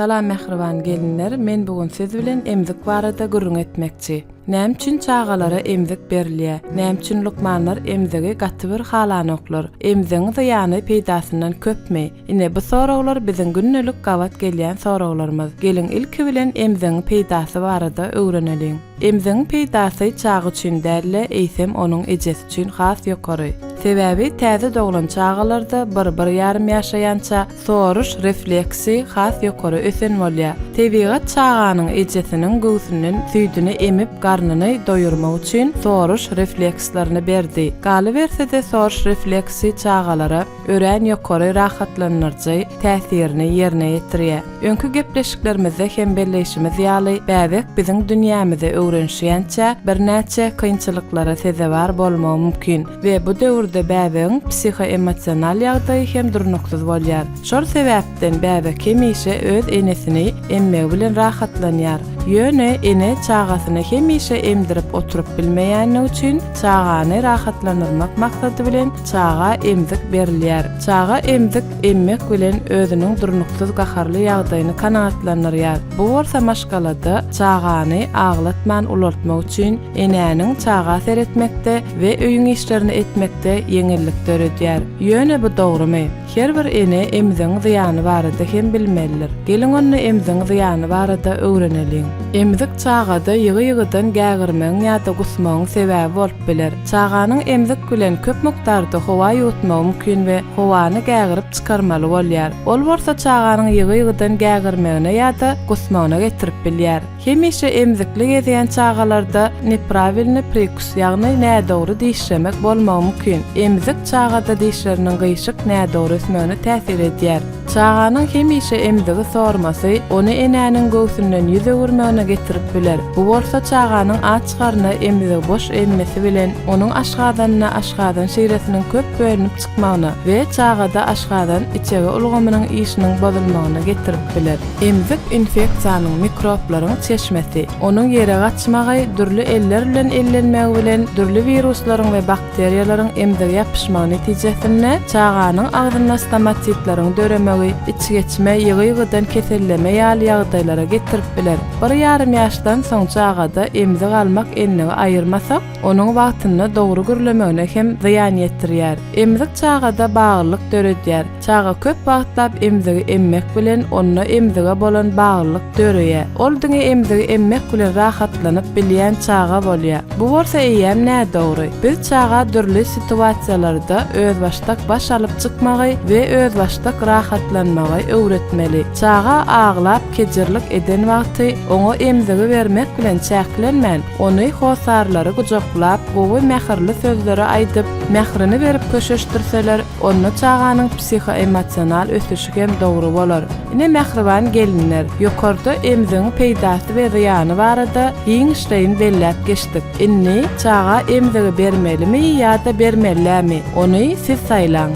Salam mähriban gelinler men bu gün siz bilen emzik barada gürrüň etmekçi. Näme üçin çagalara emzik berilýä? Näme üçin lukmanlar emzigi gaty bir halanoklar? Emzigiň zyýany peýdasyndan köpmi? Ine bu soraglar biziň gündelik gabat gelýän soraglarymyz. Geliň ilki bilen emzigiň peýdasy barada öwreneliň. Emzigiň peýdasy çaga üçin däl-de eýsem onuň ejesi üçin has ýokary. Sebäbi täze doglan çagalarda bir-bir ýarym ýaşaýança Soruş refleksi has ýokary ösen bolýar. Tebigat çaganyň ejesiniň göwsünden süýdüni emip garnyny doýurmak üçin soruş reflekslerini berdi. Galyberse-de soruş refleksi çagalara örän ýokary rahatlandyryjy täsirini ýerine ýetirýär. Öňki gepleşiklerimizde hem belleýşimiz ýaly, bäbek biziň dünýämize öwrenişýänçä birnäçe kynçylyklara sezewar bolmagy mümkin. We bu döwürde bäbegiň psihoemosional ýagdaýy hem durnuksyz bolýar. Şol sebäpden bäbek hemişe öz enesini emmegi bilen rahatlanýar. Ýöne ene çagasyny hemişe emdirip oturyp bilmeýänligi üçin çagany rahatlandyrmak maksady bilen çaga emzik berilýär. Çaga emzik emmek bilen özüniň durnuksyz gaharly ýagdaýyny kanagatlandyrýar. Bu bolsa maşgalada çagany aglatman ulaltmak üçin Enäniň çaga seretmekde we öýüň işlerini etmekde ýeňillik döredýär. Ýöne bu dogrumy? Her bir ene emzigiň zyýany barada hem bilmelidir. Geliň onda emzigiň zyýany barada öwreneliň. Emzik çagada ýygy-ýygydan gägirmegiň ýa-da gusmagyň sebäbi bolup biler. Çaganyň emzik bilen köp mukdarda howa ýuwutmagy mümkin we howany gägirip çykarmaly bolýar. Ol bolsa çaganyň ýygy-ýygydan gägirmegine ýa-da gusmagyna getirip bilýär. Hemişe emzikli gezýän çagalarda neprawilnyý prikus, ýagny nädogry dişlemek bolmagy mümkin. Emzik çagada dişleriniň gyşyk, nädogry ösmegine täsir edýär. Çaganyň hemişe emzigi sormasy, ony enäniň göwsünden ýüz öwürmegine getirip biler. Bu bolsa çaganyň aç garna emzigi boş emmesi bilen onuň aşgazanyna aşgazan şiresiniň köp bölünip çykmagyna we çagada aşgazan içege ulgamynyň işiniň bozulmagyna getirip biler. Emzik infeksiýanyň, mikroblaryň çeşmesi. Onuň ýere gaçmagy, dürli eller bilen ellenmegi bilen dürli wiruslaryň we bakteriýalaryň emzige ýapyşmagy netijesinde çaganyň agzynda stomatitleriň döremegi, içgeçme, ýygy-ýygydan keselleme ýaly ýagdaýlara getirip biler. Bir ýarym ýaşdan soň çagada emzik almak endigi aýyrmasak, onuň wagtynda dogry gürlemegine hem zyýan ýetirýär. Emzik çagada baglylyk döredýär. Çaga köp wagtlap emzigi emmek bilen onda emzige bolan baglylyk döreýär. Ol diňe emzigi emmek bilen rahatlanyp bilýän çaga bolýar. Bu bolsa eýýäm nädogry. Biz çaga dürli situasiýalarda özbaşdak baş alyp çykmagy we özbaşdak rahatlanmagy öwretmeli. Çaga aglap kejirlik eden wagty oňa emzigi bermek bilen çäklenmän, ony hossarlary gujaklap, gowy mähirli sözleri aýdyp, mährini berip köşeşdirseler, Onda çaganyň psihoemosional ösüşi hem dogry bolar. Ine mähriban gelinler, ýokarda emzigiň peýdasy we zyýany barada giňişleýin belläp geçdik. Indi çaga emzigi bermelimi ýa-da bermelilämi, ony siz saýlaň.